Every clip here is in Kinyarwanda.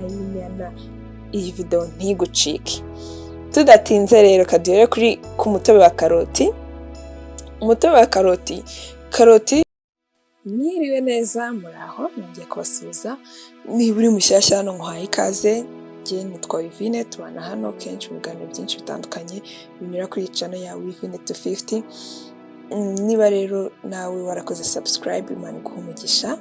nk'ay'inyana, iyi videwo ntigucike. Tudatinze rero, kaduhere ku mutobe wa karoti. Umutobe wa karoti, karoti. Mwiriwe neza, muraho, nongeye kubasuhuza. Niba uri mushyashya hano, nkuhaye ikaze. Njye nitwa Wivine, tubana hano kenshi mu biganiro byinshi bitandukanye binyura kuri channel ya Wivine 250. Niba rero nawe warakoze subscribe, Imana iguha umugisha,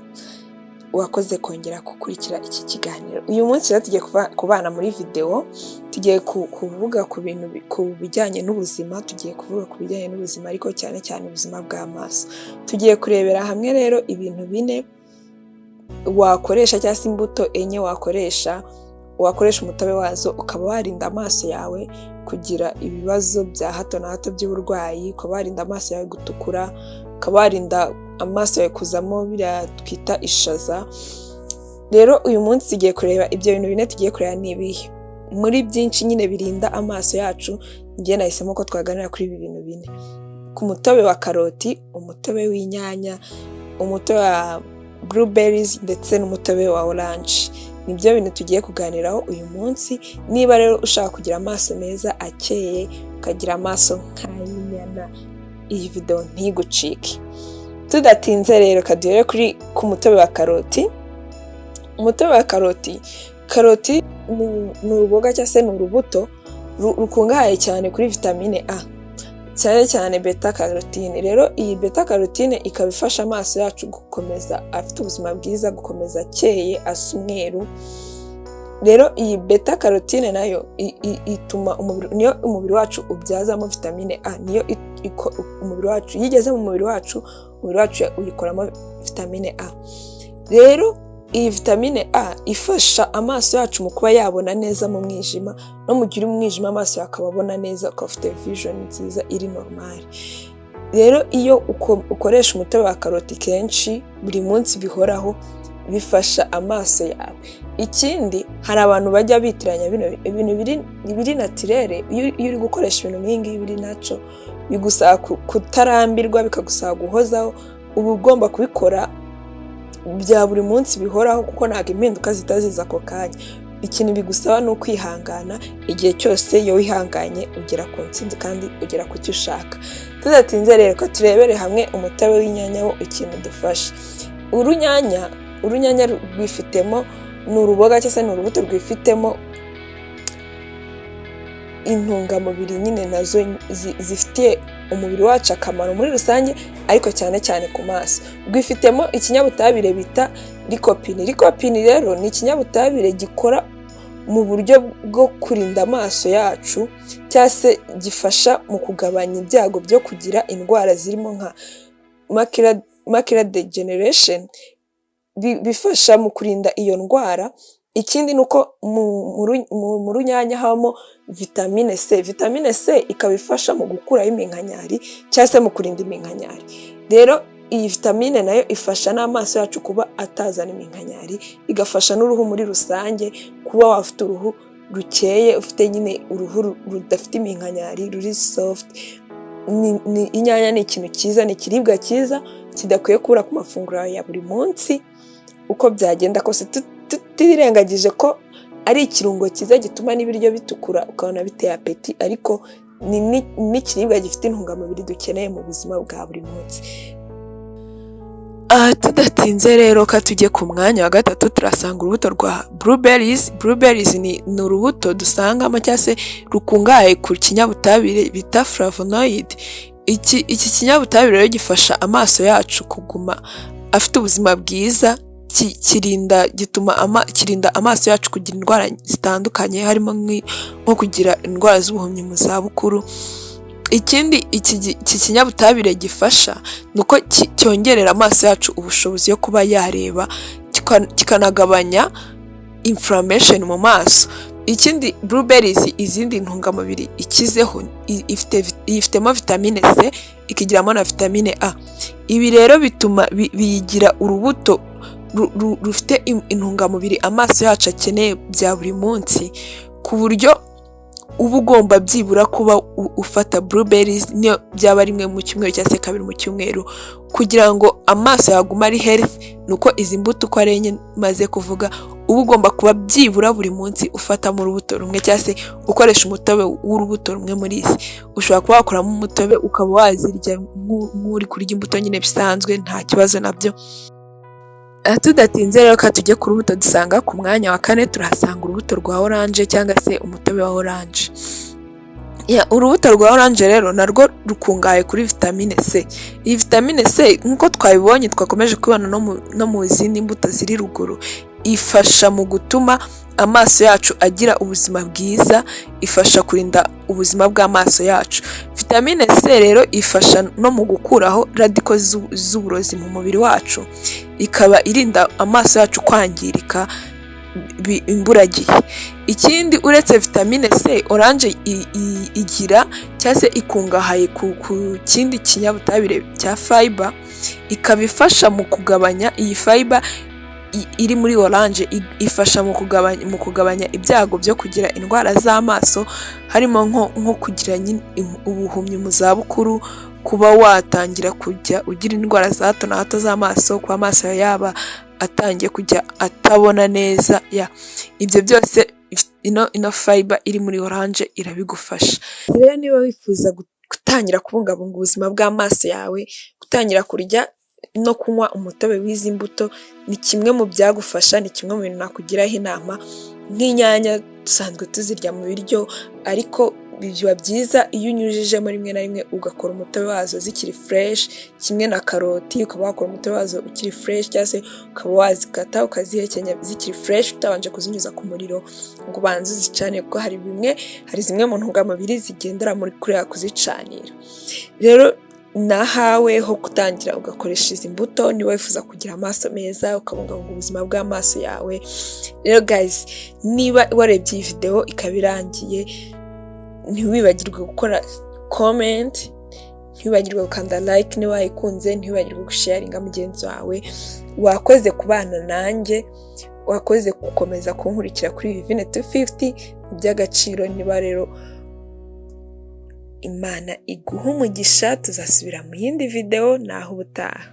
wakoze kongera gukurikira iki kiganiro. Uyu munsi rero tugiye kubana muri videwo, tugiye kuvuga ku bintu ku bijyanye n'ubuzima, tugiye kuvuga ku bijyanye n'ubuzima, ariko cyane cyane ubuzima bw'amaso. Tugiye kurebera hamwe rero ibintu bine wakoresha cyangwa se imbuto enye wakoresha umutobe wazo, ukaba warinda amaso yawe kugira ibibazo bya hato na hato by'uburwayi, ukaba warinda amaso yawe gutukura, ukaba warinda amaso yawe kuzamo biriya twita ishaza. Rero uyu munsi tugiye kureba ibyo bintu bine. Tugiye kureba ni ibihe muri byinshi nyine birinda amaso yacu. Njye nahisemo ko twaganira kuri ibi bintu bine: ku mutobe wa karoti, umutobe w'inyanya, umutobe wa blueberries ndetse n'umutobe wa orange. Nibyo bintu tugiye kuganiraho uyu munsi. Niba rero ushaka kugira amaso meza akeye, ukagira amaso nk'ay'inyana, iyi videwo ntigucike. Tudatinze rero, kaduhere ku mutobe wa karoti. Umutobe wa karoti, karoti ni uruboga cyangwa se ni urubuto rukungahaye cyane kuri vitamine A, cyane cyane bêta carotene. Rero iyi bêta carotene ikaba ifasha amaso yacu gukomeza afite ubuzima bwiza, gukomeza akeye, asa umweru. Rero iyi bêta carotene nayo ituma umubiri, niyo umubiri wacu ubyazamo vitamine A, niyo umubiri wacu, iyo igeze mu mubiri wacu, umubiri wacu uyikoramo vitamine A. Rero iyi vitamine A ifasha amaso yacu mu kuba yabona neza mu mwijima, no mu gihe uri mu mwijima amaso yawe akaba abona neza, ukaba ufite vision nziza iri normal. Rero iyo ukoresha umutobe wa karoti kenshi, buri munsi bihoraho, bifasha amaso yawe. Ikindi, hari abantu bajya bitiranya bino ibintu biri naturel. Iyo uri gukoresha ibintu nk'ibi ngibi biri natural, bigusaba kutarambirwa, bikagusaba guhozaho. Uba ugomba kubikora bya buri munsi bihoraho, kuko ntabwo impinduka zihita ziza ako kanya. Ikintu bigusaba ni ukwihangana. Igihe cyose iyo wihanganye ugera ku ntsinzi kandi ugera ku cyo ushaka. Tudatinze rero, ko turebere hamwe umutobe w'inyanya wo ikintu udufasha. Urunyanya rwifitemo, ni uruboga cyangwa se ni urubuto rwifitemo intungamubiri nyine nazo zifitiye umubiri wacu akamaro muri rusange, ariko cyane cyane ku maso. Rwifitemo ikinyabutabire bita lycopene. Lycopene rero ni ikinyabutabire gikora mu buryo bwo kurinda amaso yacu, cyangwa se gifasha mu kugabanya ibyago byo kugira indwara zirimo nka macular degeneration, bifasha mu kurinda iyo ndwara. Ikindi ni uko mu runyanya habamo vitamine C. Vitamine C ikaba ifasha mu gukuraho iminkanyari cyangwa se mu kurinda iminkanyari. Rero iyi vitamine nayo ifasha n'amaso yacu kuba atazana iminkanyari, igafasha n'uruhu muri rusange kuba waba ufite uruhu rukeye, ufite nyine uruhu rudafite iminkanyari, ruri soft. Inyanya ni ikintu cyiza, ni ikiribwa cyiza kidakwiye kubura ku mafunguro yawe ya buri munsi uko byagenda kose, tutirengagije ko ari ikirungo cyiza gituma n'ibiryo bitukura, ukabona biteye appétit, ariko ni n'ikiribwa gifite intungamubiri dukeneye mu buzima bwa buri munsi. Tudatinze rero, ka tujye ku mwanya wa gatatu. Turasanga urubuto rwa blueberries. Blueberries ni urubuto dusangamo cyangwa se rukungahaye ku kinyabutabire bita flavonoid. Iki kinyabutabire rero gifasha amaso yacu kuguma afite ubuzima bwiza, kirinda gituma kirinda amaso yacu kugira indwara zitandukanye, harimo nko kugira indwara z'ubuhumyi mu zabukuru. Ikindi iki kinyabutabire gifasha ni uko cyongerera amaso yacu ubushobozi yo kuba yareba, kikanagabanya inflammation mu maso. Ikindi, blueberries, izindi ntungamubiri ikizeho, yifitemo vitamine C, ikigiramo na vitamine A. Ibi rero bituma biyigira urubuto rufite intungamubiri amaso yacu akeneye bya buri munsi, ku buryo Uba ugomba byibura kuba ufata blueberries, niyo byaba rimwe mu cyumweru cyangwa se kabiri mu cyumweru, kugira ngo amaso yawe agume ari healthy. Ni uko izi mbuto uko ari enye maze kuvuga, uba ugomba kuba byibura buri munsi ufatamo urubuto rumwe cyangwa se ukoresha umutobe w'urubuto rumwe muri izi. Ushobora kuba wakoramo umutobe, ukaba wazirya nk'uri kurya imbuto nyine bisanzwe, nta kibazo nabyo. Tudatinze rero, ka tujye ku rubuto dusanga ku mwanya wa kane. Turahasanga urubuto rwa orange cyangwa se umutobe wa orange. Urubuto rwa orange rero narwo rukungahaye kuri vitamine C. Iyi vitamine C, nk'uko twabibonye, twakomeje kubibona no mu zindi mbuto ziri ruguru, ifasha mu gutuma amaso yacu agira ubuzima bwiza, ifasha kurinda ubuzima bw'amaso yacu. Vitamine C rero ifasha no mu gukuraho radical z'uburozi mu mubiri wacu, ikaba irinda amaso yacu kwangirika imburagihe. Ikindi, uretse vitamine C, orange igira cyangwa se ikungahaye ku kindi kinyabutabire cya fiber, ikaba ifasha mu kugabanya, iyi fiber iri muri orange ifasha mu kugabanya ibyago byo kugira indwara z'amaso, harimo nko kugira ubuhumyi mu zabukuru, kuba watangira kujya ugira indwara za hato na hato z'amaso, kuba amaso yawe yaba atangiye kujya atabona neza. Ibyo byose ino fiber iri muri orange irabigufasha. Rero niba wifuza gutangira kubungabunga ubuzima bw'amaso yawe, gutangira kurya no kunywa umutobe w'izi mbuto ni kimwe mu byagufasha, ni kimwe mu bintu nakugiraho inama. Nk'inyanya dusanzwe tuzirya mu biryo, ariko biba byiza iyo unyujijemo rimwe na rimwe ugakora umutobe wazo zikiri fresh, kimwe na karoti, ukaba wakora umutobe wazo ukiri fresh cyangwa se ukaba wazikata ukazihekenya zikiri fresh, utabanje kuzinyuza ku muriro ngo ubanze uzicane, kuko hari zimwe mu ntungamubiri zigendera muri kuriya kuzicanira. Rero nahawe ho gutangira ugakoresha izi mbuto niba wifuza kugira amaso meza, ukabungabunga ubuzima bw'amaso yawe. Rero guys, niba warebye iyi video ikaba irangiye, ntiwibagirwe gukora comment, ntiwibagirwe gukanda like niba wayikunze, ntiwibagirwe gusharinga mugenzi wawe. Wakoze kubana nanjye, wakoze gukomeza kunkurikira kuri Vivine 250, iby'agaciro. Niba rero Imana iguha umugisha, tuzasubira mu yindi video naho ubutaha.